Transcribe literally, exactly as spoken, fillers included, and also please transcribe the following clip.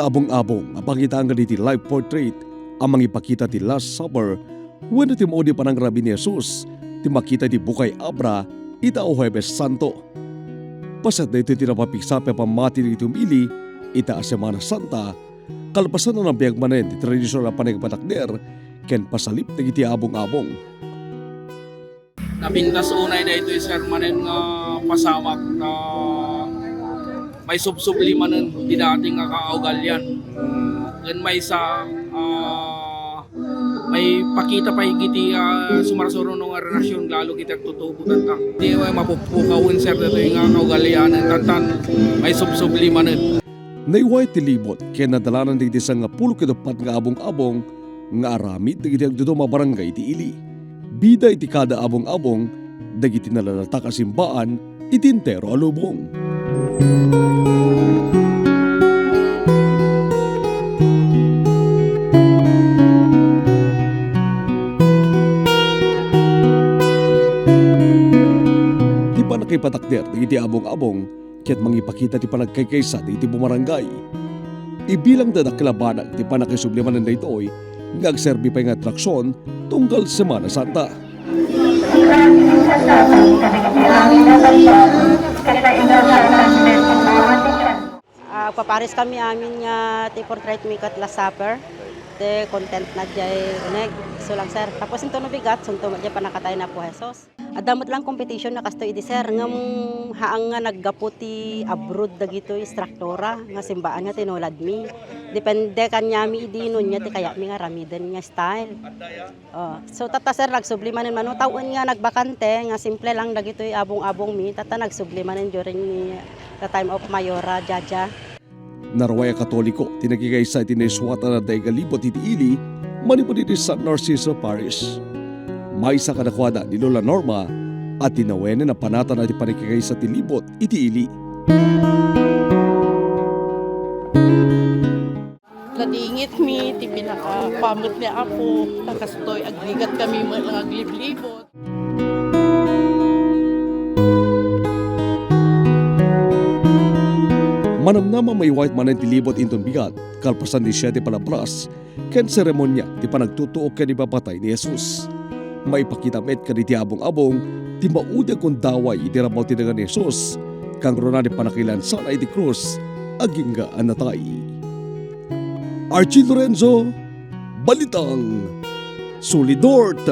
Abong-abong a pakitaenna dagiti life portrait a mangipakita ti Last Supper wenno ti maudi a panangrabii ni Jesus ti makita iti bukay Abra ita a Huwebes Santo. Paset daytoy ti napapigsa a pammati dagiti umili ita a Semana Santa, kalpasan a nabiag manen ti tradisional a panangipatakder ken pasalip dagiti abong-abong. Napintas unay daytoy, sir, manen nga pasamak ta maisubsubli manen ti dati nga kaawgalian. Ken maysa, ah, maipakita pay iti, ah, sumarsuruno nga relasyon lalo iti agtutubo tatta. Di mapuppukawen, sir, daytoy nga kaawgalian, tatta maisubsubli manen. Naiway ti libot ken nadalanan dagiti sangapulo ket uppat nga abong-abong nga aramid dagiti agdudum a barangay iti ili. Bida iti kada abong-abong dagiti nalalatak a simbaan iti entero a lubong. Ti pannakipatakder dagiti abong-abong ket mangipakita ti panagkaykaysa dagiti bumarangay. Ibilangda dakkel a banag ti pannakisubli manen daytoy nga agserbi pay nga atraksion tunggal Semana Santa. Ah, agpapares kami amin nga ti portrait mi ket Last Supper. Ti content na jay uneg. Isu lang, sir. Tapos intono bigat, sunto met jay pannakatay na po Jesus. Adda met lang competition na kastoy idi, sir, ngem haang nga naggapu ti abroad dagitoy struktura nga simbaan nga tinuladmi. Depende kaniami idi no ania ti kayatmi nga aramiden nga style. Oh, so tatta, sir, nagsubli manen mano, tawen nga nagbakante nga simple lang dagitoy abong-abongmi, tatta nagsubli manen during the time of Mayora Jaja. Naruay a Katoliko ti nagkikaysa iti naisuat a nadaig a libot iti ili manipud iti San Narciso Parish. Maysa kadakuada ni Lola Norma a tinawenen a panatan a ti panagkikaysa ti libot iti ili. Nadingitmi ti pinakapamet ni Apo, ta kastoy agrigat kami met nga agliblibot. Manamnama, maiwayat manen ti libot inton bigat, kalpasan ti siete palabras ken seremonia ti panagtutuok ken ipapatay ni Jesus. Maipakita met kadagiti abong-abong ti maudi a gundaway iti rabaw ti daga ni Jesus, kangruna ti pannakailansana iti krus agingga a natay. Archie Lorenzo, Balitang Solid North.